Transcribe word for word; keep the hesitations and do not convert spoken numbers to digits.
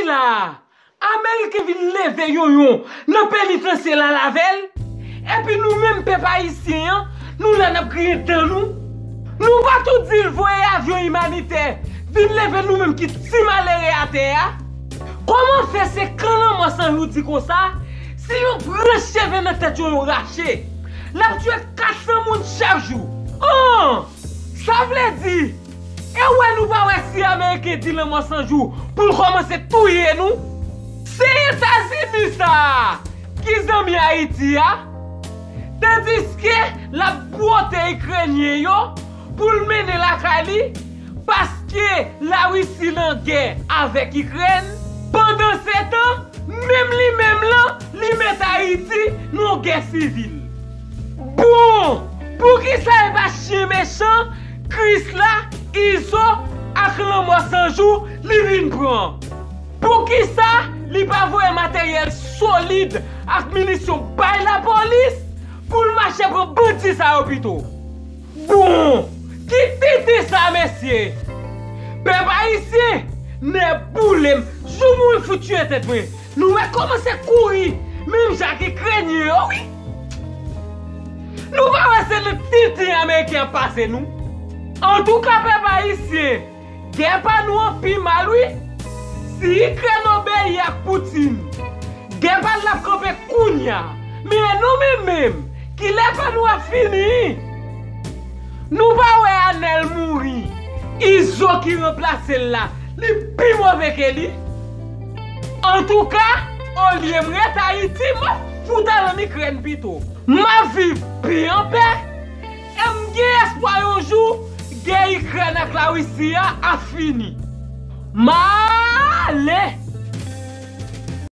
la a, Ameriken vin leve yonyon nan penitansye la avè l. Epi nou menm pèp ayisyen an, nou la n ap griyen dan nou. Nou pa tou di l voye avyon imanitè vin leve nou menm ki ti malere atè a? Kòman fè se kan lanmò san jou di konsa, si yon branch cheve nan tèt yo yo rache, l ap tye kat san moun chak jou? An! Sa vle di, e w wè nou pa wè si Ameriken di lanmò san jou pou l kòmanse touye nou? Se Etazini sa a ki zanmi Ayiti a, tandiske l ap bwote Ikrenyen yo pou l mennen lakay li, paske Larisi nan gè avèk Ikrèn. Pandansetan, menm li menm lan, li met Ayiti nan yon gè sivil. Bon, poukisa e pa chen mechan Krisla, Izo ak Lanmò San Jou li vin pran? Poukisa li pa voye materyèl solid ak minisyon bay lapolis pou l mache pran bandi sa yo pito? Bon, ki tenten sa, mesye! Pèp ayisyen, nè boule m, jou mwen fout tye tèt mwen. Nou mèt kòmanse kouri, menm jan ak Ikrenyen yo, wi. Nou pa wè se nan tenten Ameriken ap pase nou. Antouka, pèp ayisyen, gè pa nou an pi mal, wi. Si Ikrèn obeyi ak Poutin, gè pa l ap kanpe kounye a. Men e nou menm menm, kilè pa nou ap fini? Nou pa wè Anèl mouri, Izo ki ranplase l la, li pi move ke li? Antouka, olye m ret Ayiti, m ap fout al ann Ikrèn pito. M ap viv byen anpè, e m gen espwa yon jou gè Ikrèn ak Larisi a ap fini. M a